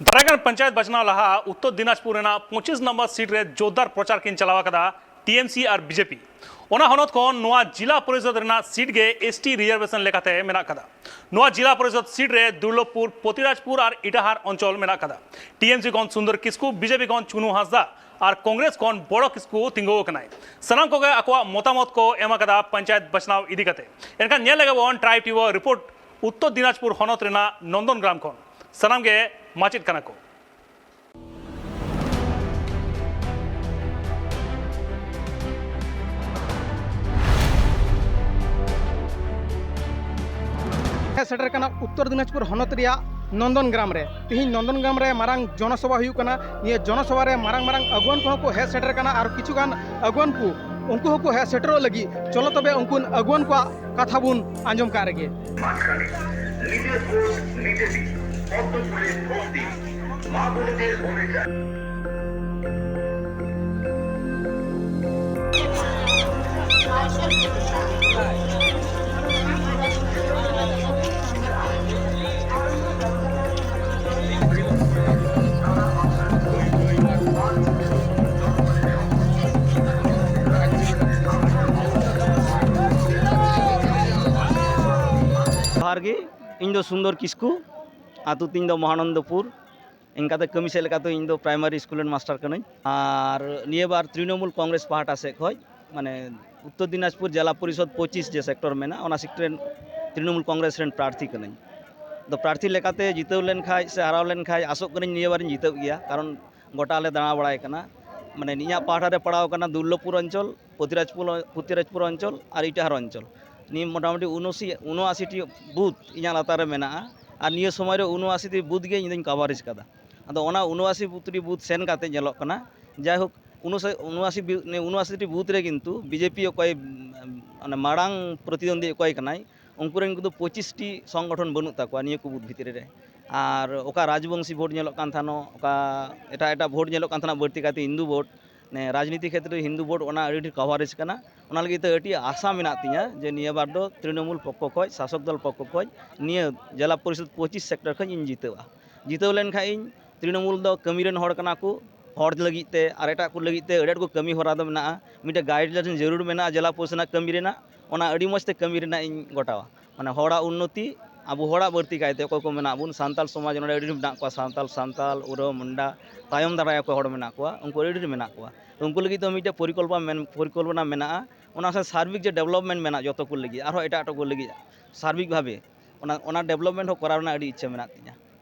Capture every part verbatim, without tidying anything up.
ᱫᱟᱨᱟᱭ ᱠᱟᱱ ᱯᱚᱧᱪᱟᱭᱮᱛ ᱵᱟᱪᱷᱱᱟᱣ ᱞᱟᱦᱟ ᱩᱛᱛᱚᱨ ᱫᱤᱱᱟᱡᱽᱯᱩᱨ ᱨᱮᱱᱟᱜ ᱯᱚᱸᱪᱤᱥ ᱱᱚᱢᱵᱚᱨ ᱥᱤᱴ ᱨᱮ ᱡᱳᱨᱫᱟᱨ ᱯᱨᱚᱪᱟᱨ ᱠᱤᱱ ᱪᱟᱞᱟᱣ ᱟᱠᱟᱫᱟ ᱴᱤᱮᱢᱥᱤ ᱟᱨ ᱵᱤᱡᱮᱯᱤ᱾ ᱚᱱᱟ ᱦᱚᱱᱚᱛ ᱠᱷᱚᱱ ᱱᱚᱣᱟ ᱡᱤᱞᱟ ᱯᱚᱨᱤᱥᱚᱫ ᱨᱮᱱᱟᱜ ᱥᱤᱴ ᱜᱮ ᱮᱥᱴᱤ ᱨᱤᱡᱟᱨᱵᱷᱮᱥᱚᱱ ᱞᱮᱠᱟᱛᱮ ᱢᱮᱱᱟᱜ ᱟᱠᱟᱫᱟ᱾ ᱱᱚᱣᱟ ᱡᱤᱞᱟ ᱯᱚᱨᱤᱥᱚᱫ ᱥᱤᱴ ᱨᱮ ᱫᱩᱨᱞᱚᱵᱷᱯᱩᱨ, ᱯᱚᱛᱤᱨᱟᱡᱽᱯᱩᱨ ᱟᱨ ᱤᱴᱟᱦᱟᱨ ᱚᱧᱪᱚᱞ ᱢᱮᱱᱟᱜ ᱟᱠᱟᱫᱟ᱾ ᱴᱤᱮᱢᱥᱤ ᱠᱷᱚᱱ ᱥᱩᱱᱫᱚᱨ ᱠᱤᱥᱠᱩ, ᱵᱤᱡᱮᱯᱤ ᱠᱷᱚᱱ ᱪᱩᱱᱩ ᱦᱟᱸᱥᱫᱟ ᱟᱨ ᱠᱚᱝᱜᱨᱮᱥ ᱠᱷᱚᱱ ᱵᱚᱲᱚ ᱠᱤᱥᱠᱩ ᱛᱤᱸᱜᱩ ᱟᱠᱟᱱᱟᱭ᱾ ᱥᱟᱱᱟᱢ ᱠᱚᱜᱮ ᱟᱠᱚᱣᱟᱜ ᱢᱚᱛᱟᱢᱚᱛ ᱠᱚ ᱮᱢ ᱟᱠᱟᱫᱟ ᱯᱚᱧᱪᱟᱭᱮᱛ ᱵᱟᱪᱷᱱᱟᱣ ᱤᱫᱤ ᱠᱟᱛᱮ᱾ ᱮᱱᱠᱷᱟᱱ ᱧᱮᱞ ᱞᱮᱜᱮ ᱵᱚᱱ ᱴᱨᱟᱭᱤᱵᱽ ᱴᱤᱵᱷᱤ ᱨᱤᱯᱳᱨᱴ ᱩᱛᱛᱚᱨ ᱫᱤᱱᱟᱡᱽᱯᱩᱨ ᱦᱚᱱᱚᱛ ᱨᱮᱱᱟᱜ ᱱᱚᱱᱫᱚᱱ ᱜᱨᱟᱢ ᱠᱷᱚᱱ᱾ ᱥᱟᱱᱟᱢ ᱜᱮ ᱢᱟᱪᱮᱫ ᱠᱟᱱᱟ ᱠᱚ᱾ ᱦᱮᱡ ᱥᱮᱴᱮᱨ ᱠᱟᱱᱟ ᱩᱛᱛᱚᱨ ᱫᱤᱱᱟᱡᱽᱯᱩᱨ ᱦᱚᱱᱚᱛ ᱨᱮᱭᱟᱜ ᱱᱚᱱᱫᱚᱱ ᱜᱨᱟᱢ ᱨᱮ᱾ ᱛᱤᱦᱤᱧ ᱱᱚᱱᱫᱚᱱ ᱜᱨᱟᱢ ᱨᱮ ᱢᱟᱨᱟᱝ ᱡᱚᱱᱚᱥᱚᱵᱷᱟ ᱦᱩᱭᱩᱜ ᱠᱟᱱᱟ᱾ ᱱᱤᱭᱟᱹ ᱡᱚᱱᱚᱥᱚᱵᱷᱟ ᱨᱮ ᱢᱟᱨᱟᱝ ᱢᱟᱨᱟᱝ ᱟᱹᱜᱩᱣᱟᱹᱱ ᱠᱚᱦᱚᱸ ᱠᱚ ᱦᱮᱡ ᱥᱮᱴᱮᱨ ᱠᱟᱱᱟ ᱟᱨ ᱠᱤᱪᱷᱩ ᱜᱟᱱ ᱟᱹᱜᱩᱣᱟᱹᱱ ᱠᱚ, ᱩᱱᱠᱩ ᱦᱚᱸᱠᱚ ᱦᱮᱡ ᱥᱮᱴᱮᱨᱚᱜ ᱞᱟᱹᱜᱤᱫ᱾ ᱪᱚᱞᱚ ᱛᱚᱵᱮ ᱩᱱᱠᱩ ᱟᱹᱜᱩᱣᱟᱹᱱ ᱠᱚᱣᱟᱜ ᱠᱟᱛᱷᱟ ᱵᱚᱱ ᱟᱸᱡᱚᱢ ᱠᱟᱜ ᱨᱮᱜᱮ᱾ ᱢᱟᱠᱷᱟᱱᱤ, ᱱᱤᱡᱮᱨ ᱵᱷᱳᱴ ᱱᱤᱡᱮ ᱫᱤᱱ, ᱯᱚᱫᱽᱢᱚᱯᱩᱨᱤ ᱵᱷᱳᱴ ᱫᱤᱱ, ᱢᱟ ᱵᱚᱱᱮ ᱫᱤᱱ ᱵᱷᱩᱢᱤᱠᱟ᱾ ᱡᱚᱦᱟᱨ ᱜᱮ, ᱤᱧ ᱫᱚ ᱥᱩᱱᱫᱚᱨ ᱠᱤᱥᱠᱩ, ᱟᱹᱛᱩ ᱛᱤᱧ ᱫᱚ ᱢᱚᱦᱟᱱᱚᱱᱫᱚᱯᱩᱨ᱾ ᱤᱱᱠᱟᱛᱮ ᱠᱟᱹᱢᱤ ᱥᱮᱫ ᱞᱮᱠᱟᱛᱮ ᱤᱧ ᱫᱚ ᱯᱨᱟᱭᱢᱟᱨᱤ ᱥᱠᱩᱞ ᱨᱮᱱ ᱢᱟᱥᱴᱟᱨ ᱠᱟᱹᱱᱟᱹᱧ᱾ ᱟᱨ ᱱᱤᱭᱟᱹ ᱵᱟᱨ ᱛᱨᱤᱱᱚᱢᱩᱞ ᱠᱚᱝᱜᱨᱮᱥ ᱯᱟᱦᱴᱟ ᱥᱮᱫ ᱠᱷᱚᱱ, ᱢᱟᱱᱮ, ᱩᱛᱛᱚᱨ ᱫᱤᱱᱟᱡᱽᱯᱩᱨ ᱡᱮᱞᱟ ᱯᱚᱨᱤᱥᱚᱫ ᱯᱚᱸᱪᱤᱥ ᱡᱮ ᱥᱮᱠᱴᱚᱨ ᱢᱮᱱᱟᱜᱼᱟ, ᱚᱱᱟ ᱥᱮᱠᱴᱚᱨ ᱨᱮᱱ ᱛᱨᱤᱱᱚᱢᱩᱞ ᱠᱚᱝᱜᱨᱮᱥ ᱨᱮᱱ ᱯᱨᱟᱨᱛᱷᱤ ᱠᱟᱹᱱᱟᱹᱧ᱾ ᱟᱫᱚ ᱯᱨᱟᱨᱛᱷᱤ ᱞᱮᱠᱟᱛᱮ ᱡᱤᱛᱟᱹᱣ ᱞᱮᱱ ᱠᱷᱟᱡ ᱥᱮ ᱦᱟᱨᱟᱣ ᱞᱮᱱ ᱠᱷᱟᱡ ᱟᱥᱚᱜ ᱠᱟᱹᱱᱟᱹᱧ ᱱᱤᱭᱟᱹ ᱵᱟᱨᱤᱧ ᱡᱤᱛᱟᱹᱜ ᱜᱮᱭᱟ, ᱠᱟᱨᱚᱱ ᱜᱚᱴᱟ ᱞᱮ ᱫᱟᱬᱟ ᱵᱟᱲᱟᱭ ᱠᱟᱱᱟ᱾ ᱢᱟᱱᱮ, ᱤᱧᱟᱹᱜ ᱯᱟᱦᱴᱟ ᱨᱮ ᱯᱟᱲᱟᱣ ᱠᱟᱱᱟ ᱫᱩᱨᱞᱚᱵᱷᱯᱩᱨ ᱚᱧᱪᱚᱞ, ᱯᱚᱛᱤᱨᱟᱡᱽᱯᱩᱨ, ᱯᱚᱛᱤᱨᱟᱡᱽᱯᱩᱨ ᱚᱧᱪᱚᱞ ᱟᱨ ᱤᱴᱟᱦᱟᱨ ᱚᱧᱪᱚᱞ᱾ ᱱᱤᱭᱟᱹ ᱢᱚᱴᱟᱢᱩᱴᱤ ᱩᱱᱟᱥᱤ, ᱩᱱᱚᱟᱥᱤ ᱴᱤ ᱵᱩᱛᱷ ᱤᱧᱟᱹᱜ ᱞᱟᱛᱟᱨ ᱨᱮ ᱢᱮᱱᱟᱜᱼᱟ᱾ ᱟᱨ ᱱᱤᱭᱟᱹ ᱥᱚᱢᱚᱭ ᱨᱮ ᱩᱱᱚᱟᱥᱤ ᱴᱤ ᱵᱩᱛᱷ ᱜᱮ ᱤᱧ ᱫᱚᱧ ᱠᱟᱵᱷᱟᱨᱮᱡᱽ ᱠᱟᱫᱟ᱾ ᱟᱫᱚ ᱚᱱᱟ ᱩᱱᱚᱟᱥᱤ ᱵᱩᱛᱷ ᱴᱤ ᱵᱩᱛᱷ ᱥᱮᱱ ᱠᱟᱛᱮ ᱧᱮᱞᱚᱜ ᱠᱟᱱᱟ, ᱡᱟᱭᱦᱳᱠ, ᱩᱱᱚᱥᱟ-, ᱩᱱᱚᱟᱥᱤ ᱵᱤ-, ᱩᱱᱚᱟᱥᱤ ᱴᱤ ᱵᱩᱛᱷ ᱨᱮ ᱠᱤᱱᱛᱩ ᱵᱤᱡᱮᱯᱤ ᱚᱠᱚᱭ, ᱢᱟᱱᱮ, ᱢᱟᱲᱟᱝ ᱯᱨᱚᱛᱤᱫᱚᱱᱫᱤ ᱚᱠᱚᱭ ᱠᱟᱱᱟᱭ, ᱩᱱᱠᱩ ᱨᱮᱱ ᱠᱚᱫᱚ ᱯᱚᱸᱪᱤᱥ ᱴᱤ ᱥᱚᱝᱜᱚᱴᱷᱚᱱ ᱵᱟᱹᱱᱩᱜ ᱛᱟᱠᱚᱣᱟ ᱱᱤᱭᱟᱹ ᱠᱚ ᱵᱩᱛᱷ ᱵᱷᱤᱛᱨᱤ ᱨᱮ᱾ ᱟᱨ ᱚᱠᱟ ᱨᱟᱡᱽᱵᱚᱝᱥᱤ ᱵᱷᱳᱴ ᱧᱮᱞᱚᱜ ᱠᱟᱱ ᱛᱟᱦᱮᱱᱚᱜ, ᱚᱠᱟ ᱮᱴᱟᱜ ᱮᱴᱟᱜ ᱵᱷᱳᱴ ᱧᱮᱞᱚᱜ ᱠᱟᱱ ᱛᱟᱦᱮᱱᱟ, ᱵᱟᱹᱲᱛᱤ ᱠᱟᱭᱛᱮ ᱦᱤᱱᱫᱩ ᱵᱷᱳᱴ, ᱱᱮ ᱨᱟᱡᱽᱱᱤᱛᱤ ᱠᱷᱮᱛᱨᱮ ᱦᱤᱱᱫᱩ ᱵᱷᱳᱴ ᱚᱱᱟ ᱟᱹᱰᱤ ᱰᱷᱮᱨ ᱠᱟᱵᱷᱟᱨᱮᱡᱽ ᱠᱟᱱᱟ᱾ ᱚᱱᱟ ᱞᱟᱹᱜᱤᱫ ᱛᱮ ᱟᱹᱰᱤ ᱟᱥᱟ ᱢᱮᱱᱟᱜ ᱛᱤᱧᱟᱹ ᱡᱮ ᱱᱤᱭᱟᱹ ᱵᱟᱨ ᱫᱚ ᱛᱨᱤᱱᱚᱢᱩᱞ ᱯᱚᱠᱠᱷᱚ ᱠᱷᱚᱱ, ᱥᱟᱥᱚᱠ ᱫᱚᱞ ᱯᱚᱠᱠᱷᱚ ᱠᱷᱚᱱ ᱱᱤᱭᱟᱹ ᱡᱮᱞᱟ ᱯᱚᱨᱤᱥᱚᱫ ᱯᱚᱸᱪᱤᱥ ᱥᱮᱠᱴᱚᱨ ᱠᱷᱚᱱ ᱤᱧ ᱡᱤᱛᱟᱹᱜᱼᱟ᱾ ᱡᱤᱛᱟᱹᱣ ᱞᱮᱱᱠᱷᱟᱱ ᱤᱧ, ᱛᱨᱤᱱᱚᱢᱩᱞ ᱫᱚ ᱠᱟᱹᱢᱤ ᱨᱮᱱ ᱦᱚᱲ ᱠᱟᱱᱟ ᱠᱚ, ᱦᱚᱲ ᱞᱟᱹᱜᱤᱫ ᱛᱮ ᱟᱨ ᱮᱴᱟᱜ ᱠᱚ ᱞᱟᱹᱜᱤᱫ ᱛᱮ ᱟᱹᱰᱤ ᱟᱸᱴ ᱠᱚ ᱠᱟᱹᱢᱤ ᱦᱚᱨᱟ ᱫᱚ ᱢᱮᱱᱟᱜᱼᱟ᱾ ᱢᱤᱫᱴᱮᱱ ᱜᱟᱭᱤᱰ ᱞᱟᱭᱤᱱ ᱡᱟᱹᱨᱩᱲ ᱢᱮᱱᱟᱜᱼᱟ ᱡᱮᱞᱟ ᱯᱚᱨᱤᱥᱚᱫ ᱨᱮᱱᱟᱜ ᱠᱟᱹᱢᱤ ᱨᱮᱱᱟᱜ, ᱚᱱᱟ ᱟᱹᱰᱤ ᱢᱚᱡᱽ ᱛᱮ ᱠᱟᱹᱢᱤ ᱨᱮᱱᱟᱜ ᱤᱧ ᱜᱚᱴᱟᱣᱟ᱾ ᱢᱟᱱᱮ ᱦᱚᱲᱟᱜ ᱩᱱᱱᱚᱛᱤ, ᱟᱵᱚ ᱦᱚᱲᱟᱜ ᱵᱟᱹᱲᱛᱤ ᱠᱟᱭᱛᱮ ᱚᱠᱚᱭ ᱠᱚ ᱢᱮᱱᱟᱜ ᱵᱚᱱ ᱥᱟᱱᱛᱟᱞ ᱥᱚᱢᱟᱡᱽ ᱱᱚᱰᱮ ᱟᱹᱰᱤ ᱰᱷᱮᱨ ᱢᱮᱱᱟᱜ ᱠᱚᱣᱟ, ᱥᱟᱱᱛᱟᱞ, ᱥᱟᱱᱛᱟᱞ, ᱳᱨᱟᱣ, ᱢᱩᱱᱰᱟ, ᱛᱟᱭᱚᱢ ᱫᱟᱨᱟᱭ ᱚᱠᱚᱭ ᱦᱚᱲ ᱢᱮᱱᱟᱜ ᱠᱚᱣᱟ, ᱩᱱᱠᱩ ᱟᱹᱰᱤ ᱰᱷᱮᱨ ᱢᱮᱱᱟᱜ ᱠᱚᱣᱟ᱾ ᱛᱚ ᱩᱱᱠᱩ ᱞᱟᱹᱜᱤᱫ ᱫᱚ ᱢᱤᱫᱴᱮᱱ ᱯᱚᱨᱤᱠᱚᱞᱯᱚᱱᱟ ᱢᱮᱱ-, ᱯᱚᱨᱤᱠᱚᱞᱯᱚᱱᱟ ᱢᱮᱱᱟᱜᱼᱟ, ᱚᱱᱟ ᱥᱟᱶ ᱥᱟᱨᱵᱤᱠ ᱡᱮ ᱰᱮᱵᱷᱞᱚᱯᱢᱮᱱᱴ ᱢᱮᱱᱟᱜᱼᱟ ᱡᱚᱛᱚ ᱠᱚ ᱞᱟᱹᱜᱤᱫ, ᱟᱨᱦᱚᱸ ᱮᱴᱟᱜ ᱮᱴᱟᱜ ᱠᱚ ᱞᱟᱹᱜᱤᱫ ᱥᱟᱨᱵᱤᱠ ᱵᱷᱟᱵᱮ ᱚᱱᱟ, ᱚᱱᱟ ᱰᱮᱵᱷᱞᱚᱯᱢᱮᱱᱴ ᱦᱚᱸ ᱠᱚᱨᱟᱣ ᱨᱮᱱᱟᱜ ᱟᱹᱰᱤ ᱤᱪᱪᱷᱟᱹ ᱢᱮᱱᱟᱜ ᱛᱤᱧᱟᱹ᱾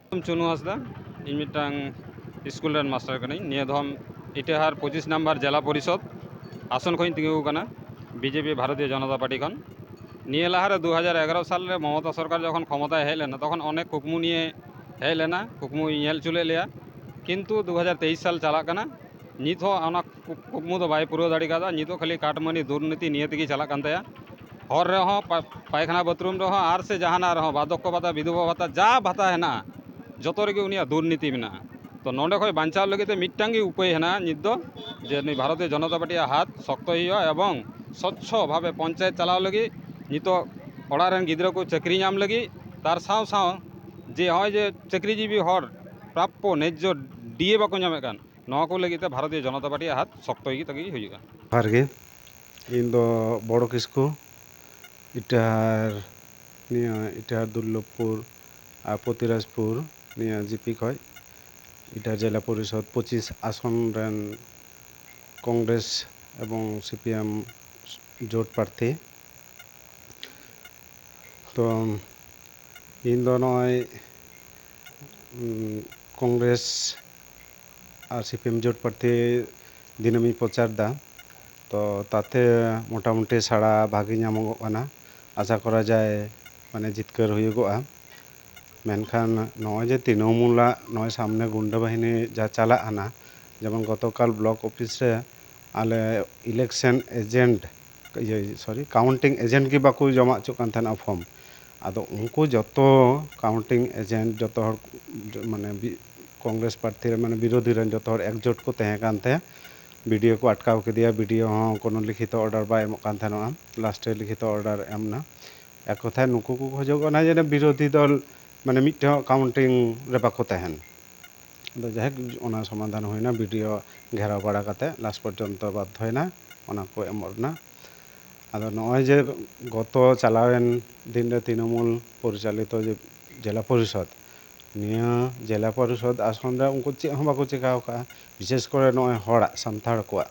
ᱪᱩᱱᱩ ᱦᱟᱸᱥᱫᱟ, ᱤᱧ ᱢᱤᱫᱴᱟᱝ ᱥᱠᱩᱞ ᱨᱮᱱ ᱢᱟᱥᱴᱟᱨ ᱠᱟᱹᱱᱟᱹᱧ᱾ ᱱᱤᱭᱟᱹ ᱫᱷᱚᱢ ᱤᱴᱟᱹᱦᱟᱨ ᱯᱚᱸᱪᱤᱥ ᱱᱟᱢᱵᱟᱨ ᱡᱮᱞᱟ ᱯᱚᱨᱤᱥᱚᱫᱽ ᱟᱥᱚᱱ ᱠᱷᱚᱱᱤᱧ ᱛᱤᱸᱜᱩ ᱟᱠᱟᱱᱟ, ᱵᱤᱡᱮᱯᱤ ᱵᱷᱟᱨᱚᱛᱤᱭᱚ ᱡᱚᱱᱚᱛᱟ ᱯᱟᱨᱴᱤ ᱠᱷᱚᱱ᱾ ᱱᱤᱭᱟᱹ ᱞᱟᱦᱟᱨᱮ ᱫᱩ ᱦᱟᱡᱟᱨ ᱮᱜᱟᱨᱚ ᱥᱟᱞ ᱨᱮ ᱢᱚᱢᱚᱛᱟ ᱥᱚᱨᱠᱟᱨ ᱡᱚᱠᱷᱚᱱ ᱠᱷᱚᱢᱚᱛᱟᱭ ᱦᱮᱡ ᱞᱮᱱᱟ, ᱛᱚᱠᱷᱚᱱ ᱚᱱᱮᱠ ᱠᱩᱠᱢᱩ ᱱᱤᱭᱮ ᱦᱮᱡ ᱞᱮᱱᱟ, ᱠᱩᱠᱢᱩᱭ ᱧᱮᱞ ᱦᱚᱪᱚ ᱞᱮᱫ ᱞᱮᱭᱟ᱾ ᱠᱤᱱᱛᱩ ᱫᱩ ᱦᱟᱡᱟᱨ ᱛᱮᱭᱤᱥ ᱥᱟᱞ ᱪᱟᱞᱟᱜ ᱠᱟᱱᱟ, ᱱᱤᱛ ᱦᱚᱸ ᱚᱱᱟ ᱠᱩ-, ᱠᱩᱠᱢᱩ ᱫᱚ ᱵᱟᱭ ᱯᱩᱨᱟᱹᱣ ᱫᱟᱲᱮ ᱠᱟᱣᱫᱟ᱾ ᱱᱤᱛᱚᱜ ᱠᱷᱟᱹᱞᱤ ᱠᱟᱴᱢᱟᱹᱱᱤ ᱫᱩᱨᱱᱤᱛᱤ ᱱᱤᱭᱟᱹ ᱛᱮᱜᱮ ᱪᱟᱞᱟᱜ ᱠᱟᱱ ᱛᱟᱭᱟ᱾ ᱦᱚᱨ ᱨᱮᱦᱚᱸ, ᱯᱟ-, ᱯᱟᱭᱠᱷᱟᱱᱟ ᱵᱟᱛᱷᱨᱩᱢ ᱨᱮᱦᱚᱸ, ᱟᱨ ᱥᱮ ᱡᱟᱦᱟᱱᱟᱜ ᱨᱮᱦᱚᱸ, ᱵᱟᱨᱫᱷᱚᱠᱭᱚ ᱵᱷᱟᱛᱟ, ᱵᱤᱫᱷᱚᱵᱟ ᱵᱷᱟᱛᱟ, ᱡᱟ ᱵᱷᱟᱛᱟ ᱦᱮᱱᱟᱜᱼᱟ, ᱡᱚᱛᱚ ᱨᱮᱜᱮ ᱩᱱᱤᱭᱟᱜ ᱫᱩᱨᱱᱤᱛᱤ ᱢᱮᱱᱟᱜᱼᱟ᱾ ᱛᱚ ᱱᱚᱸᱰᱮ ᱠᱷᱚᱱ ᱵᱟᱧᱪᱟᱣ ᱞᱟᱹᱜᱤᱫ ᱛᱮ ᱢᱤᱫᱴᱟᱝ ᱜᱮ ᱩᱯᱟᱹᱭ ᱦᱮᱱᱟᱜᱼᱟ ᱱᱤᱛ ᱫᱚ, ᱡᱮ ᱱᱩᱭ ᱵᱷᱟᱨᱚᱛᱤᱭᱚ ᱡᱚᱱᱚᱛᱟ ᱯᱟᱨᱴᱤᱭᱟᱜ ᱦᱟᱛ ᱥᱚᱠᱛᱚᱭ ᱦᱩᱭᱩᱜᱼᱟ ᱮᱵᱚᱝ ᱥᱚᱪᱪᱷᱚ ᱵᱷᱟᱵᱮ ᱯᱚᱧᱪᱟᱭᱮᱛ ᱪᱟᱞᱟᱣ ᱞᱟᱹᱜᱤᱫ ᱱᱤᱛᱚᱜ ᱚᱲᱟᱜ ᱨᱮᱱ ᱜᱤᱫᱽᱨᱟᱹ ᱠᱚ ᱪᱟᱹᱠᱨᱤ ᱧᱟᱢ ᱞᱟᱹᱜᱤᱫ, ᱛᱟᱨ ᱥᱟᱶ ᱥᱟᱶ ᱡᱮ ᱱᱚᱜᱼᱚᱭ ᱡᱮ ᱪᱟᱹᱠᱨᱤᱡᱤᱵᱤ ᱦᱚᱲ ᱯᱨᱟᱯᱯᱚ ᱱᱮᱡᱽᱡᱚ ᱰᱤ ᱮ ᱵᱟᱠᱚ ᱧᱟᱢᱮᱫ ᱠᱟᱱ, ᱱᱚᱣᱟ ᱠᱚ ᱞᱟᱹᱜᱤᱫ ᱛᱮ ᱵᱷᱟᱨᱚᱛᱤᱭᱚ ᱡᱚᱱᱚᱛᱟ ᱯᱟᱨᱴᱤᱭᱟᱜ ᱦᱟᱛ ᱥᱚᱠᱛᱚ ᱜᱮ ᱛᱟᱸᱜᱤ ᱦᱩᱭᱩᱜᱼᱟ᱾ ᱡᱚᱦᱟᱨ ᱜᱮ, ᱤᱧ ᱫᱚ ᱵᱚᱲᱚ ᱠᱤᱥᱠᱩ, ᱤᱴᱟᱦᱟᱨ, ᱱᱤᱭᱟᱹ ᱤᱴᱟᱦᱟᱨ ᱫᱩᱨᱞᱚᱵᱷᱯᱩᱨ ᱟᱨ ᱯᱚᱛᱤᱨᱟᱡᱽᱯᱩᱨ, ᱱᱤᱭᱟᱹ ᱡᱤᱯᱤ ᱠᱷᱚᱡ, ᱤᱴᱟᱦᱟᱨ ᱡᱮᱞᱟ ᱯᱚᱨᱤᱥᱚᱫᱽ ᱯᱚᱸᱪᱤᱥ ᱟᱥᱚᱱ ᱨᱮᱱ ᱠᱚᱝᱜᱨᱮᱥ ᱮᱵᱚᱝ ᱥᱤ ᱯᱤ ᱮᱢ ᱡᱳᱴ ᱯᱨᱟᱨᱛᱷᱤ᱾ ᱛᱚ ᱤᱧ ᱫᱚ ᱱᱚᱜᱼᱚᱭ, ᱩᱸ, ᱠᱚᱝᱜᱨᱮᱥ ᱟᱨ ᱥᱤ ᱯᱤ ᱮᱢ ᱡᱳᱴ ᱯᱨᱟᱨᱛᱷᱤ ᱫᱤᱱᱟᱹᱢᱤᱧ ᱯᱨᱚᱪᱟᱨ ᱫᱟ᱾ ᱛᱚ ᱛᱟᱛᱮ ᱢᱚᱴᱟᱢᱩᱴᱤ ᱥᱟᱲᱟ ᱵᱷᱟᱜᱮ ᱧᱟᱢᱚᱜᱚᱜ ᱠᱟᱱᱟ᱾ ᱟᱥᱟ ᱠᱚᱨᱟ ᱡᱟᱭ ᱢᱟᱱᱮ ᱡᱤᱛᱠᱟᱹᱨ ᱦᱩᱭᱩᱜᱚᱜᱼᱟ᱾ ᱢᱮᱱᱠᱷᱟᱱ ᱱᱚᱜᱼᱚᱭ ᱡᱮ ᱛᱨᱤᱱᱚᱢᱩᱞᱟᱜ ᱱᱚᱜᱼᱚᱭ ᱥᱟᱢᱱᱮ ᱜᱩᱱᱰᱟᱹ ᱵᱟᱦᱤᱱᱤ ᱡᱟ ᱪᱟᱞᱟᱜ ᱠᱟᱱᱟ, ᱡᱮᱢᱚᱱ ᱜᱚᱛᱚᱠᱟᱞ ᱵᱞᱚᱠ ᱚᱯᱷᱤᱥ ᱨᱮ ᱟᱞᱮ ᱤᱞᱮᱠᱥᱚᱱ ᱮᱡᱮᱱᱴ, ᱤᱭᱟᱹ, ᱥᱚᱨᱤ, ᱠᱟᱣᱩᱱᱴᱤᱝ ᱮᱡᱮᱱᱴ ᱜᱮ ᱵᱟᱠᱚ ᱡᱚᱢᱟ ᱦᱚᱪᱚᱜ ᱠᱟᱱ ᱛᱟᱦᱮᱱᱟ ᱯᱷᱚᱨᱢ᱾ ᱟᱫᱚ ᱩᱱᱠᱩ ᱡᱚᱛᱚ ᱠᱟᱣᱩᱱᱴᱤᱝ ᱮᱡᱮᱱᱴ ᱡᱚᱛᱚ ᱦᱚᱲ, ᱢᱟᱱᱮ ᱵᱤ-, ᱠᱚᱝᱜᱨᱮᱥ ᱯᱨᱟᱨᱛᱷᱤ ᱨᱮ, ᱢᱟᱱᱮ ᱵᱤᱨᱳᱫᱷᱤ ᱨᱮᱱ ᱡᱚᱛᱚ ᱦᱚᱲ ᱮᱠᱡᱳᱴ ᱠᱚ ᱛᱟᱦᱮᱸ ᱠᱟᱱ ᱛᱮ ᱵᱤ ᱰᱤ ᱳ ᱠᱚ ᱟᱴᱠᱟᱣ ᱠᱮᱫᱮᱭᱟ᱾ ᱵᱤ ᱰᱤ ᱳ ᱦᱚᱸ ᱠᱳᱱᱳ ᱞᱤᱠᱷᱤᱛᱚ ᱚᱨᱰᱟᱨ ᱵᱟᱭ ᱮᱢᱚᱜ ᱠᱟᱱ ᱛᱟᱦᱮᱱᱚᱜᱼᱟ, ᱞᱟᱥᱴ ᱨᱮ ᱞᱤᱠᱷᱤᱛᱚ ᱚᱨᱰᱟᱨ ᱮᱢ ᱮᱱᱟ᱾ ᱮᱠ ᱠᱚᱛᱷᱟᱭ ᱱᱩᱠᱩ ᱠᱚ ᱠᱷᱚᱡᱚᱜ ᱠᱟᱱᱟ ᱡᱮ ᱵᱤᱨᱳᱫᱷᱤ ᱫᱚᱞ ᱢᱟᱱᱮ ᱢᱤᱫᱴᱮᱱ ᱠᱟᱣᱩᱱᱴᱤᱝ ᱨᱮ ᱵᱟᱠᱚ ᱛᱟᱦᱮᱱ᱾ ᱟᱫᱚ ᱡᱟᱭᱦᱳᱠ, ᱚᱱᱟ ᱥᱚᱢᱟᱫᱷᱟᱱ ᱦᱩᱭᱱᱟ, ᱵᱤ ᱰᱤ ᱳ ᱜᱷᱮᱨᱟᱣ ᱵᱟᱲᱟ ᱠᱟᱛᱮ ᱞᱟᱥ ᱯᱚᱨᱡᱚᱱᱛᱚ ᱵᱟᱫᱽᱫᱷᱚᱭᱮᱱᱟ ᱚᱱᱟ ᱠᱚ ᱮᱢᱚᱜ ᱨᱮᱱᱟᱜ᱾ ᱟᱫᱚ ᱱᱚᱜᱼᱚᱭ ᱡᱮ ᱜᱚᱛᱚ ᱪᱟᱞᱟᱣᱮᱱ ᱫᱤᱱ ᱨᱮ ᱛᱨᱤᱱᱚᱢᱩᱞ ᱯᱚᱨᱤᱪᱟᱞᱤᱛᱚ ᱡᱮ ᱡᱮᱞᱟ ᱯᱚᱨᱤᱥᱚᱫᱽ, ᱱᱤᱭᱟᱹ ᱡᱮᱞᱟ ᱯᱚᱨᱤᱥᱚᱫᱽ ᱟᱥᱚᱱ ᱨᱮ ᱩᱱᱠᱩ ᱪᱮᱫ ᱦᱚᱸ ᱵᱟᱠᱚ ᱪᱮᱠᱟᱣ ᱠᱟᱜᱼᱟ᱾ ᱵᱤᱥᱮᱥ ᱠᱚᱨᱮ ᱱᱚᱜᱼᱚᱭ ᱦᱚᱲᱟᱜ, ᱥᱟᱱᱛᱟᱲ ᱠᱚᱣᱟᱜ,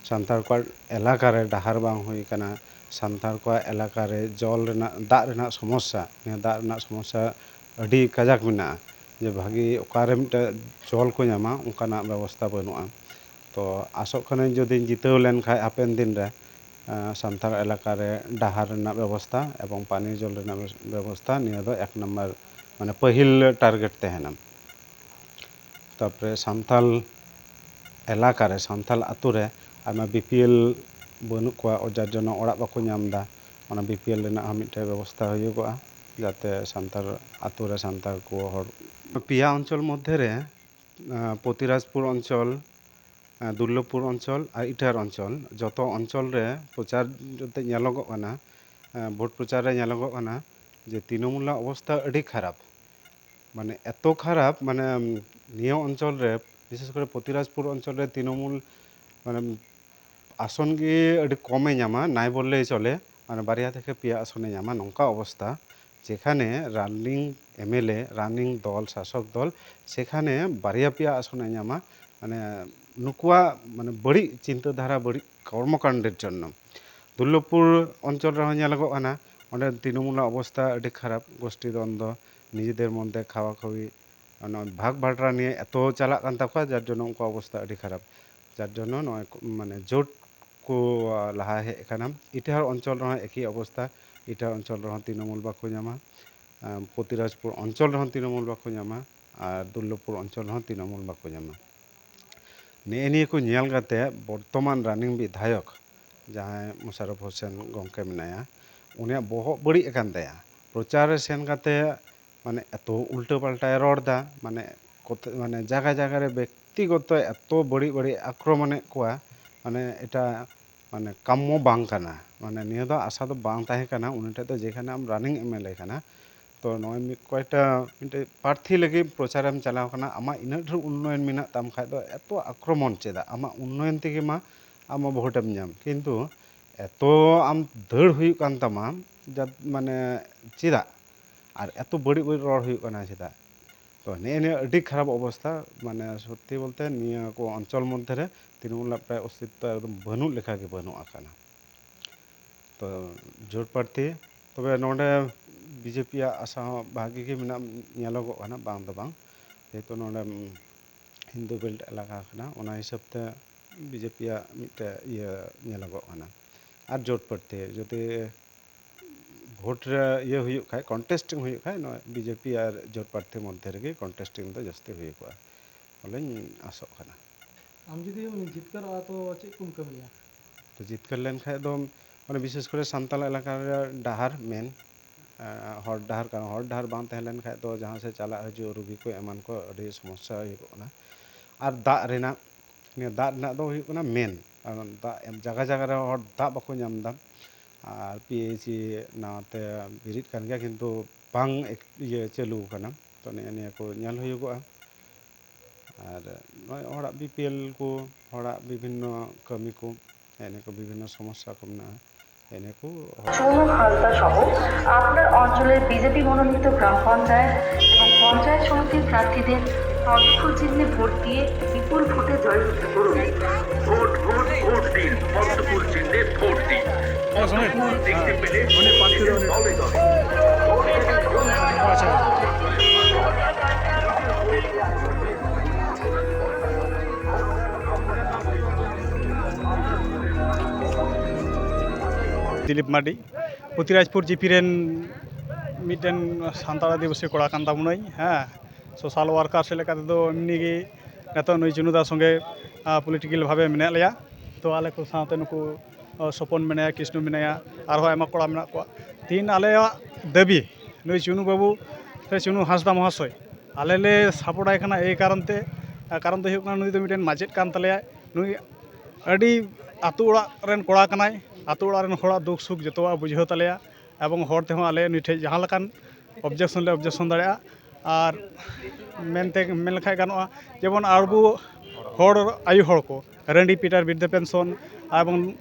ᱥᱟᱱᱛᱟᱲ ᱠᱚᱣᱟᱜ ᱮᱞᱟᱠᱟ ᱨᱮ ᱰᱟᱦᱟᱨ ᱵᱟᱝ ᱦᱩᱭ ᱠᱟᱱᱟ, ᱥᱟᱱᱛᱟᱲ ᱠᱚᱣᱟᱜ ᱮᱞᱟᱠᱟ ᱨᱮ ᱡᱚᱞ ᱨᱮᱱᱟᱜ, ᱫᱟᱜ ᱨᱮᱱᱟᱜ ᱥᱚᱢᱚᱥᱥᱟ, ᱱᱤᱭᱟᱹ ᱫᱟᱜ ᱨᱮᱱᱟᱜ ᱥᱚᱢᱚᱥᱥᱟ ᱟᱹᱰᱤ ᱠᱟᱡᱟᱠ ᱢᱮᱱᱟᱜᱼᱟ, ᱡᱮ ᱵᱷᱟᱹᱜᱤ ᱚᱠᱟᱨᱮ ᱢᱤᱫᱴᱮᱡ ᱡᱚᱞ ᱠᱚ ᱧᱟᱢᱟ, ᱚᱱᱠᱟᱱᱟᱜ ᱵᱮᱵᱚᱥᱛᱷᱟ ᱵᱟᱹᱱᱩᱜᱼᱟ᱾ ᱛᱚ ᱟᱥᱚᱜ ᱠᱟᱹᱱᱟᱹᱧ ᱡᱩᱫᱤᱧ ᱡᱤᱛᱟᱹᱣ ᱞᱮᱱᱠᱷᱟᱡ ᱦᱟᱯᱮᱱ ᱫᱤᱱ ᱨᱮ, ᱟᱸ, ᱥᱟᱱᱛᱟᱲ ᱮᱞᱟᱠᱟ ᱨᱮ ᱰᱟᱦᱟᱨ ᱨᱮᱱᱟᱜ ᱵᱮᱵᱚᱥᱛᱷᱟ ᱮᱵᱚᱝ ᱯᱟᱱᱤᱭᱚ ᱡᱚᱞ ᱨᱮᱱᱟᱜ ᱵᱮᱵᱚᱥᱛᱷᱟ, ᱱᱤᱭᱟᱹ ᱫᱚ ᱮᱠ ᱱᱟᱢᱵᱟᱨ, ᱢᱟᱱᱮ, ᱯᱟᱹᱦᱤᱞ ᱴᱟᱨᱜᱮᱴ ᱛᱟᱦᱮᱱᱟ᱾ ᱛᱟᱯᱚᱨᱮ ᱥᱟᱱᱛᱟᱞ ᱮᱞᱟᱠᱟ ᱨᱮ, ᱥᱟᱱᱛᱟᱞ ᱟᱛᱳ ᱨᱮ ᱟᱭᱢᱟ ᱵᱤ ᱯᱤ ᱮᱞ ᱵᱟᱹᱱᱩᱜ ᱠᱚᱣᱟ, ᱡᱟᱨ ᱡᱚᱱᱱᱚ ᱚᱲᱟᱜ ᱵᱟᱠᱚ ᱧᱟᱢ ᱮᱫᱟ᱾ ᱚᱱᱟ ᱵᱤ ᱯᱤ ᱮᱞ ᱨᱮᱱᱟᱜ ᱦᱚᱸ ᱢᱤᱫᱴᱮᱡ ᱵᱮᱵᱚᱥᱛᱷᱟ ᱦᱩᱭᱩᱜᱚᱜᱼᱟ, ᱡᱟᱛᱮ ᱥᱟᱱᱛᱟᱲ ᱟᱛᱳ ᱨᱮ ᱥᱟᱱᱛᱟᱲ ᱠᱚ ᱦᱚᱲ᱾ ᱯᱮᱭᱟ ᱚᱧᱪᱚᱞ ᱢᱚᱫᱽᱫᱷᱮ ᱨᱮ, ᱟᱸ, ᱯᱚᱛᱤᱨᱟᱡᱽᱯᱩᱨ ᱚᱧᱪᱚᱞ, ᱟᱸ, ᱫᱩᱨᱞᱚᱵᱷᱯᱩᱨ ᱚᱧᱪᱚᱞ ᱟᱨ ᱤᱴᱟᱦᱟᱨ ᱚᱧᱪᱚᱞ, ᱡᱚᱛᱚ ᱚᱧᱪᱚᱞ ᱨᱮ ᱯᱨᱚᱪᱟᱨ ᱛᱮ ᱧᱮᱞᱚᱜᱚᱜ ᱠᱟᱱᱟ, ᱟᱸ, ᱵᱷᱳᱴ ᱯᱨᱚᱪᱟᱨ ᱨᱮ ᱧᱮᱞᱚᱜᱚᱜ ᱠᱟᱱᱟ ᱡᱮ ᱛᱨᱤᱱᱚᱢᱩᱞᱟᱜ ᱚᱵᱚᱥᱛᱷᱟ ᱟᱹᱰᱤ ᱠᱷᱟᱨᱟᱯ᱾ ᱢᱟᱱᱮ ᱮᱛᱚ ᱠᱷᱟᱨᱟᱯ, ᱢᱟᱱᱮ, ᱩᱢ, ᱱᱤᱭᱟᱹ ᱚᱧᱪᱚᱞ ᱨᱮ, ᱵᱤᱥᱮᱥ ᱠᱚᱨᱮ ᱯᱚᱛᱤᱨᱟᱡᱽᱯᱩᱨ ᱚᱧᱪᱚᱞ ᱨᱮ ᱛᱨᱤᱱᱚᱢᱩᱞ, ᱢᱟᱱᱮ, ᱟᱥᱚᱱ ᱜᱮ ᱟᱹᱰᱤ ᱠᱚᱢᱮ ᱧᱟᱢᱟ, ᱱᱟᱭ ᱵᱚᱞᱞᱮᱭ ᱪᱚᱞᱮ, ᱢᱟᱱᱮ ᱵᱟᱨᱭᱟ ᱛᱷᱮᱠᱮ ᱯᱮᱭᱟ ᱟᱥᱚᱱᱮ ᱧᱟᱢᱟ, ᱱᱚᱝᱠᱟ ᱚᱵᱚᱥᱛᱷᱟ᱾ ᱡᱮᱠᱷᱟᱱᱮ ᱨᱟᱱᱤᱝ ᱮᱢ ᱮᱞ ᱮ, ᱨᱟᱱᱤᱝ ᱫᱚᱞ, ᱥᱟᱥᱚᱠ ᱫᱚᱞ, ᱥᱮᱠᱷᱟᱱᱮ ᱵᱟᱨᱭᱟ ᱯᱮᱭᱟ ᱟᱥᱚᱱᱮ ᱧᱟᱢᱟ᱾ ᱢᱟᱱᱮ ᱱᱩᱠᱩᱣᱟᱜ, ᱢᱟᱱᱮ, ᱵᱟᱹᱲᱤᱡ ᱪᱤᱱᱛᱟᱹ ᱫᱷᱟᱨᱟ, ᱵᱟᱹᱲᱤᱡ ᱠᱚᱨᱢᱚᱠᱟᱱᱰᱮᱨ ᱡᱚᱱᱱᱚ᱾ ᱫᱩᱨᱞᱚᱵᱷᱯᱩᱨ ᱚᱧᱪᱚᱞ ᱨᱮᱦᱚᱸ ᱧᱮᱞᱚᱜᱚᱜ ᱠᱟᱱᱟ, ᱚᱸᱰᱮ ᱛᱨᱤᱱᱚᱢᱩᱞᱟᱜ ᱚᱵᱚᱥᱛᱷᱟ ᱟᱹᱰᱤ ᱠᱷᱟᱨᱟᱯ, ᱜᱳᱥᱴᱤ ᱫᱚᱱᱫᱚ, ᱱᱤᱡᱮᱫᱮᱨ ᱢᱚᱫᱽᱫᱷᱮ ᱠᱷᱟᱣᱟ ᱠᱷᱟᱣᱭᱤ, ᱚᱱᱟ ᱵᱷᱟᱜᱽ ᱵᱷᱟᱴᱨᱟ ᱱᱤᱭᱮ ᱮᱛᱚ ᱪᱟᱞᱟᱜ ᱠᱟᱱ ᱛᱟᱠᱚᱣᱟ, ᱡᱟᱨ ᱡᱚᱱᱱᱚ ᱩᱱᱠᱩᱣᱟᱜ ᱚᱵᱚᱥᱛᱷᱟ ᱟᱹᱰᱤ ᱠᱷᱟᱨᱟᱯ᱾ ᱡᱟᱨ ᱡᱚᱱᱱᱚ ᱱᱚᱜᱼᱚᱭ ᱠᱚ, ᱢᱟᱱᱮ, ᱡᱳᱴ ᱠᱚ ᱞᱟᱦᱟ ᱦᱮᱡ ᱟᱠᱟᱱᱟ᱾ ᱤᱴᱟᱦᱟᱨ ᱚᱧᱪᱚᱞ ᱨᱮᱦᱚᱸ ᱮᱠᱤ ᱚᱵᱚᱥᱛᱷᱟ, ᱤᱴᱟᱦᱟᱨ ᱚᱧᱪᱚᱞ ᱨᱮᱦᱚᱸ ᱛᱨᱤᱱᱚᱢᱩᱞ ᱵᱟᱠᱚ ᱧᱟᱢᱟ, ᱟᱸ, ᱯᱚᱛᱤᱨᱟᱡᱽᱯᱩᱨ ᱚᱧᱪᱚᱞ ᱨᱮᱦᱚᱸ ᱛᱨᱤᱱᱚᱢᱩᱞ ᱵᱟᱠᱚ ᱧᱟᱢᱟ, ᱟᱨ ᱫᱩᱨᱞᱚᱵᱷᱯᱩᱨ ᱚᱧᱪᱚᱞ ᱨᱮᱦᱚᱸ ᱛᱨᱤᱱᱚᱢᱩᱞ ᱵᱟᱠᱚ ᱧᱟᱢᱟ᱾ ᱱᱮᱜᱼᱮ ᱱᱤᱭᱟᱹ ᱠᱚ ᱧᱮᱞ ᱠᱟᱛᱮ ᱵᱚᱨᱛᱚᱢᱟᱱ ᱨᱟᱱᱤᱝ ᱵᱤᱫᱷᱟᱭᱚᱠ ᱡᱟᱦᱟᱸᱭ ᱢᱩᱥᱟᱨᱚᱯᱷ ᱦᱳᱥᱮᱱ ᱜᱚᱢᱠᱮ ᱢᱮᱱᱟᱭᱟ, ᱩᱱᱤᱭᱟᱜ ᱵᱚᱦᱚᱜ ᱵᱟᱹᱲᱤᱡ ᱟᱠᱟᱱ ᱛᱟᱭᱟ᱾ ᱯᱨᱚᱪᱟᱨ ᱨᱮ ᱥᱮᱱ ᱠᱟᱛᱮ, ᱢᱟᱱᱮ, ᱮᱛᱚ ᱩᱞᱴᱟᱹ ᱯᱟᱞᱴᱟᱭ ᱨᱚᱲ ᱮᱫᱟ, ᱢᱟᱱᱮ, ᱠᱚᱛ-, ᱢᱟᱱᱮ, ᱡᱟᱭᱜᱟ ᱡᱟᱭᱜᱟ ᱨᱮ ᱵᱮᱠᱛᱤᱜᱚᱛᱚ ᱮᱛᱚ ᱵᱟᱹᱲᱤᱡ ᱵᱟᱹᱲᱤᱡ ᱟᱠᱨᱚᱢᱚᱱᱮᱫ ᱠᱚᱣᱟ, ᱢᱟᱱᱮ, ᱮᱴᱟ, ᱢᱟᱱᱮ, ᱠᱟᱢᱢᱚ ᱵᱟᱝ ᱠᱟᱱᱟ᱾ ᱢᱟᱱᱮ, ᱱᱤᱭᱟᱹ ᱫᱚ ᱟᱥᱟ ᱫᱚ ᱵᱟᱝ ᱛᱟᱦᱮᱸ ᱠᱟᱱᱟ ᱩᱱᱤ ᱴᱷᱮᱡ ᱫᱚ, ᱡᱮᱠᱷᱟᱱᱮ ᱟᱢ ᱨᱟᱱᱤᱝ ᱮᱢ ᱮᱞ ᱮ ᱠᱟᱱᱟ, ᱛᱚ ᱱᱚᱜᱼᱚᱭ ᱢᱤᱫ ᱠᱚᱭᱮᱠᱴᱟ ᱢᱤᱫᱴᱮᱡ ᱯᱨᱟᱨᱛᱷᱤ ᱞᱟᱹᱜᱤᱫ ᱯᱨᱚᱪᱟᱨᱮᱢ ᱪᱟᱞᱟᱣ ᱠᱟᱱᱟ, ᱟᱢᱟᱜ ᱤᱱᱟᱹᱜ ᱰᱷᱮᱨ ᱩᱱᱱᱚᱭᱚᱱ ᱢᱮᱱᱟᱜ ᱛᱟᱢ ᱠᱷᱟᱡ ᱫᱚ ᱮᱛᱚ ᱟᱠᱨᱚᱢᱚᱱ ᱪᱮᱫᱟᱜ? ᱟᱢᱟᱜ ᱩᱱᱱᱚᱭᱚᱱ ᱛᱮᱜᱮ ᱢᱟ ᱟᱢ ᱵᱷᱳᱴᱮᱢ ᱧᱟᱢ, ᱠᱤᱱᱛᱩ ᱮᱛᱚ ᱟᱢ ᱫᱟᱹᱲ ᱦᱩᱭᱩᱜ ᱠᱟᱱ ᱛᱟᱢᱟ, ᱡᱟ ᱢᱟᱱᱮ ᱪᱮᱫᱟᱜ? ᱟᱨ ᱮᱛᱚ ᱵᱟᱹᱲᱤᱡ ᱵᱟᱹᱲᱤᱡ ᱨᱚᱲ ᱦᱩᱭᱩᱜ ᱠᱟᱱᱟ ᱪᱮᱫᱟᱜ? ᱛᱚ ᱱᱮᱜᱼᱮ ᱱᱤᱭᱟᱹ ᱟᱹᱰᱤ ᱠᱷᱟᱨᱟᱯ ᱚᱵᱚᱥᱛᱷᱟ, ᱢᱟᱱᱮ ᱥᱚᱛᱛᱤ ᱵᱚᱞᱛᱮ ᱱᱤᱭᱟᱹ ᱠᱚ ᱚᱧᱪᱚᱞ ᱢᱚᱫᱽᱫᱷᱮ ᱨᱮ ᱛᱨᱤᱱᱢᱩᱞᱟᱜ ᱯᱨᱟᱭ ᱚᱥᱛᱤᱛᱛᱚ ᱮᱠᱫᱚᱢ ᱵᱟᱹᱱᱩᱜ ᱞᱮᱠᱟ ᱜᱮ ᱵᱟᱹᱱᱩᱜ ᱟᱠᱟᱱᱟ᱾ ᱛᱚ ᱡᱳᱴ ᱯᱨᱟᱨᱛᱷᱤ, ᱛᱚᱵᱮ ᱱᱚᱰᱮ ᱵᱤᱡᱮᱯᱤᱭᱟᱜ ᱟᱥᱟ ᱦᱚᱸ ᱵᱷᱟᱜᱤ ᱜᱮ ᱢᱮᱱᱟᱜ, ᱧᱮᱞᱚᱜᱚᱜ ᱠᱟᱱᱟ, ᱵᱟᱝ ᱫᱚ ᱵᱟᱝ, ᱡᱮᱦᱮᱛᱩ ᱱᱚᱰᱮ ᱦᱤᱱᱫᱩ ᱵᱮᱞᱴ ᱮᱞᱟᱠᱟ ᱠᱟᱱᱟ, ᱚᱱᱟ ᱦᱤᱥᱟᱹᱵ ᱛᱮ ᱵᱤᱡᱮᱯᱤᱭᱟᱜ ᱢᱤᱫᱴᱮᱡ ᱤᱭᱟᱹ ᱧᱮᱞᱚᱜᱚᱜ ᱠᱟᱱᱟ᱾ ᱟᱨ ᱡᱳᱴ ᱯᱨᱟᱨᱛᱷᱤ ᱡᱩᱫᱤ ᱵᱷᱳᱴ ᱨᱮ ᱤᱭᱟᱹ ᱦᱩᱭᱩᱜ ᱠᱷᱟᱡ, ᱠᱚᱱᱴᱮᱥᱴᱤᱝ ᱦᱩᱭᱩᱜ ᱠᱷᱟᱡ, ᱱᱚᱣᱟ ᱵᱤᱡᱮᱯᱤ ᱟᱨ ᱡᱳᱴ ᱯᱨᱟᱨᱛᱷᱤ ᱢᱚᱫᱽᱫᱷᱮ ᱨᱮᱜᱮ ᱠᱚᱱᱴᱮᱥᱴᱤᱝ ᱫᱚ ᱡᱟᱹᱥᱛᱤ ᱦᱩᱭ ᱠᱚᱜᱼᱟ ᱵᱚᱞᱮᱧ ᱟᱥᱚᱜ ᱠᱟᱱᱟ᱾ ᱟᱢ ᱡᱩᱫᱤᱢ ᱡᱤᱛᱠᱟᱹᱨᱚᱜᱼᱟ ᱛᱚ ᱪᱮᱫ ᱠᱚᱢ ᱠᱟᱹᱢᱤᱭᱟ? ᱛᱚ ᱡᱤᱛᱠᱟᱹᱨ ᱞᱮᱱᱠᱷᱟᱡ ᱫᱚ ᱢᱟᱱᱮ ᱵᱤᱥᱮᱥ ᱠᱚᱨᱮ ᱥᱟᱱᱛᱟᱲ ᱮᱞᱟᱠᱟ ᱨᱮ ᱰᱟᱦᱟᱨ ᱢᱮᱱ ᱦᱚᱨ ᱰᱟᱦᱟᱨ ᱠᱟᱱᱟ᱾ ᱦᱚᱨ ᱰᱟᱦᱟᱨ ᱵᱟᱝ ᱛᱟᱦᱮᱸ ᱞᱮᱱᱠᱷᱟᱡ ᱫᱚ ᱡᱟᱦᱟᱸ ᱥᱮᱫ ᱪᱟᱞᱟᱜ ᱦᱤᱡᱩᱜ ᱨᱩᱜᱤ ᱠᱚ ᱮᱢᱟᱱ ᱠᱚ ᱟᱹᱰᱤ ᱥᱚᱢᱚᱥᱥᱟ ᱦᱩᱭᱩᱜᱚᱜ ᱠᱟᱱᱟ᱾ ᱟᱨ ᱫᱟᱜ ᱨᱮᱱᱟᱜ, ᱱᱤᱭᱟᱹ ᱫᱟᱜ ᱨᱮᱱᱟᱜ ᱫᱚ ᱦᱩᱭᱩᱜ ᱠᱟᱱᱟ ᱢᱮᱱ, ᱠᱟᱨᱚᱱ ᱫᱟᱜ ᱮᱢ ᱡᱟᱭᱜᱟ ᱡᱟᱭᱜᱟ ᱨᱮ ᱦᱚᱲ ᱫᱟᱜ ᱵᱟᱠᱚ ᱧᱟᱢ ᱮᱫᱟ᱾ ᱟᱨ ᱯᱤ ᱮᱭᱤᱪ ᱤ ᱱᱟᱣᱟᱛᱮ ᱵᱮᱨᱮᱫ ᱠᱟᱱ ᱜᱮᱭᱟ, ᱠᱤᱱᱛᱩ ᱵᱟᱝ ᱤᱭᱟᱹ ᱪᱟᱹᱞᱩ ᱟᱠᱟᱱᱟ᱾ ᱛᱚ ᱱᱤᱭᱟᱹ ᱱᱤᱭᱟᱹ ᱠᱚ ᱧᱮᱞ ᱦᱩᱭᱩᱜᱚᱜᱼᱟ᱾ ᱟᱨ ᱱᱚᱜᱼᱚᱭ ᱦᱚᱲᱟᱜ ᱵᱤ ᱯᱤ ᱮᱞ ᱠᱚ, ᱦᱚᱲᱟᱜ ᱵᱤᱵᱷᱤᱱᱱᱚ ᱠᱟᱹᱢᱤ ᱠᱚ, ᱦᱮᱸ ᱱᱤᱭᱟᱹ ᱠᱚ ᱵᱤᱵᱷᱤᱱᱱᱚ ᱥᱚᱢᱚᱥᱥᱟ ᱠᱚ ᱢᱮᱱᱟᱜᱼᱟ, ᱦᱮᱸ ᱱᱤᱭᱟᱹ ᱠᱚ ᱦᱚᱲ- চুনু হালদা সহ আপনার অঞ্চলের বিজেপি মনোনীত গ্রাম পঞ্চায়েত এবং পঞ্চায়েত সমিতির প্রার্থীদের পদক্ষেপ চিহ্নে ভোট দিয়ে বিপুল ভোটে জয়যুক্ত করুন। ভোট ভোট ভোট দিন, পদ্মফুল চিহ্নে ভোট দিন। পদ্মফুল দেখতে পেলে ভোট দিন দলে দলে। ভোট দিন দলে দলে। ᱫᱤᱞᱤᱯ ᱢᱟᱨᱰᱤ, ᱯᱩᱛᱤᱨᱟᱡᱽᱯᱩᱨ ᱡᱤᱯᱤ ᱨᱮᱱ ᱢᱤᱫᱴᱮᱱ ᱥᱟᱱᱛᱟᱲ ᱟᱹᱫᱤᱵᱟᱹᱥᱤ ᱠᱚᱲᱟ ᱠᱟᱱ ᱛᱟᱵᱚᱱᱟᱹᱧ᱾ ᱦᱮᱸ, ᱥᱳᱥᱟᱞ ᱣᱟᱨᱠᱟᱨ ᱥᱮᱫ ᱞᱮᱠᱟ ᱛᱮᱫᱚ ᱮᱢᱱᱤ ᱜᱮ ᱱᱤᱛᱚᱜ ᱱᱩᱭ ᱪᱩᱱᱩᱫᱟ ᱥᱚᱸᱜᱮ ᱯᱚᱞᱤᱴᱤᱠᱮᱞ ᱵᱷᱟᱵᱮ ᱢᱮᱱᱟᱜ ᱞᱮᱭᱟ᱾ ᱛᱚ ᱟᱞᱮ ᱠᱚ ᱥᱟᱶᱛᱮ ᱱᱩᱠᱩ ᱥᱚᱯᱚᱱ ᱢᱮᱱᱟᱭᱟ, ᱠᱨᱤᱥᱱᱚ ᱢᱮᱱᱟᱭᱟ, ᱟᱨᱦᱚᱸ ᱟᱭᱢᱟ ᱠᱚᱲᱟ ᱢᱮᱱᱟᱜ ᱠᱚᱣᱟ᱾ ᱛᱤᱦᱤᱧ ᱟᱞᱮᱭᱟᱜ ᱫᱟᱹᱵᱤ ᱱᱩᱭ ᱪᱩᱱᱩ ᱵᱟᱹᱵᱩ ᱥᱮ ᱪᱩᱱᱩ ᱦᱟᱸᱥᱫᱟ ᱢᱚᱦᱟᱥᱚᱭ, ᱟᱞᱮ ᱞᱮ ᱥᱟᱯᱳᱨᱴ ᱟᱭ ᱠᱟᱱᱟ᱾ ᱮᱭ ᱠᱟᱨᱚᱱ ᱛᱮ, ᱠᱟᱨᱚᱱ ᱫᱚ ᱦᱩᱭᱩᱜ ᱠᱟᱱᱟ ᱱᱩᱭ ᱫᱚ ᱢᱤᱫᱴᱮᱱ ᱢᱟᱪᱮᱫ ᱠᱟᱱ ᱛᱟᱞᱮᱭᱟᱭ᱾ ᱱᱩᱭ ᱟᱹᱰᱤ ᱟᱹᱛᱩ ᱚᱲᱟᱜ ᱨᱮᱱ ᱠᱚᱲᱟ ᱠᱟᱱᱟᱭ, ᱟᱹᱛᱩ ᱚᱲᱟᱜ ᱨᱮᱱ ᱦᱚᱲᱟᱜ ᱫᱩᱠ ᱥᱩᱠ ᱡᱚᱛᱚᱣᱟᱜ ᱵᱩᱡᱷᱟᱹᱣ ᱛᱟᱞᱮᱭᱟ᱾ ᱮᱵᱚᱝ ᱦᱚᱲ ᱛᱮᱦᱚᱸ ᱟᱞᱮ ᱱᱩᱭ ᱴᱷᱮᱡ ᱡᱟᱦᱟᱸ ᱞᱮᱠᱟᱱ ᱚᱵᱡᱮᱠᱥᱚᱱ ᱞᱮ ᱚᱵᱡᱮᱠᱥᱚᱱ ᱫᱟᱲᱮᱭᱟᱜᱼᱟ᱾ ᱟᱨ ᱢᱮᱱᱛᱮ ᱢᱮᱱ ᱞᱮᱠᱷᱟᱡ ᱜᱟᱱᱚᱜᱼᱟ, ᱡᱮᱢᱚᱱ ᱟᱵᱚ ᱦᱚᱲ, ᱟᱭᱳ ᱦᱚᱲ ᱠᱚ, ᱨᱟᱺᱰᱤ ᱯᱤᱴᱟᱨ ᱵᱤᱨᱫᱷᱟ ᱯᱮᱱᱥᱚᱱ ᱮᱵᱚᱝ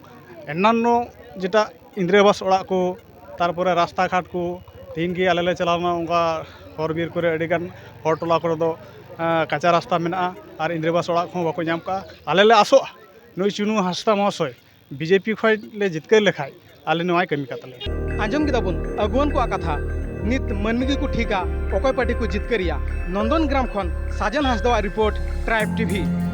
ᱚᱱᱱᱟᱱᱱᱚ ᱡᱮᱴᱟ ᱤᱱᱫᱨᱟᱵᱟᱥ ᱚᱲᱟᱜ ᱠᱚ, ᱛᱟᱨᱯᱚᱨᱮ ᱨᱟᱥᱛᱟ ᱜᱷᱟᱴ ᱠᱚ, ᱛᱮᱦᱮᱧ ᱜᱮ ᱟᱞᱮ ᱞᱮ ᱪᱟᱞᱟᱣ ᱞᱮᱱᱟ, ᱚᱱᱠᱟ ᱦᱚᱨ ᱵᱤᱨ ᱠᱚᱨᱮ ᱟᱹᱰᱤᱜᱟᱱ ᱦᱚᱲ ᱴᱚᱞᱟ ᱠᱚᱨᱮ ᱫᱚ ᱟᱸ, ᱠᱟᱸᱪᱟ ᱨᱟᱥᱛᱟ ᱢᱮᱱᱟᱜᱼᱟ ᱟᱨ ᱤᱱᱫᱨᱟᱵᱟᱥ ᱚᱲᱟᱜ ᱠᱚᱦᱚᱸ ᱵᱟᱠᱚ ᱧᱟᱢ ᱠᱟᱜᱼᱟ᱾ ᱟᱞᱮ ᱞᱮ ᱟᱥᱚᱜᱼᱟ ᱱᱩᱭ ᱪᱩᱱᱩ ᱦᱟᱸᱥᱫᱟ ᱢᱚᱦᱟᱥᱚᱭ ᱵᱤᱡᱮᱯᱤ ᱠᱷᱚᱱ ᱞᱮ ᱡᱤᱛᱠᱟᱹᱨ ᱞᱮᱠᱷᱟᱡ ᱟᱞᱮ ᱱᱚᱣᱟᱭ ᱠᱟᱹᱢᱤ ᱠᱟᱜ ᱛᱟᱞᱮᱭᱟ᱾ ᱟᱸᱡᱚᱢ ᱠᱮᱫᱟ ᱵᱚᱱ ᱟᱹᱜᱩᱣᱟᱹᱱ ᱠᱚᱣᱟᱜ ᱠᱟᱛᱷᱟ᱾ ᱱᱤᱛ ᱢᱟᱹᱱᱢᱤ ᱜᱮᱠᱚ ᱴᱷᱤᱠᱟ ᱚᱠᱚᱭ ᱯᱟᱨᱴᱤ ᱠᱚ ᱡᱤᱛᱠᱟᱹᱨᱤᱭᱟ᱾ ᱱᱚᱱᱫᱚᱱ ᱜᱨᱟᱢ ᱠᱷᱚᱱ ᱥᱟᱡᱮᱱ ᱦᱟᱸᱥᱫᱟᱣᱟᱜ ᱨᱤᱯᱳᱨᱴ, ᱴᱨᱟᱭᱤᱵᱽ ᱴᱤᱵᱷᱤ᱾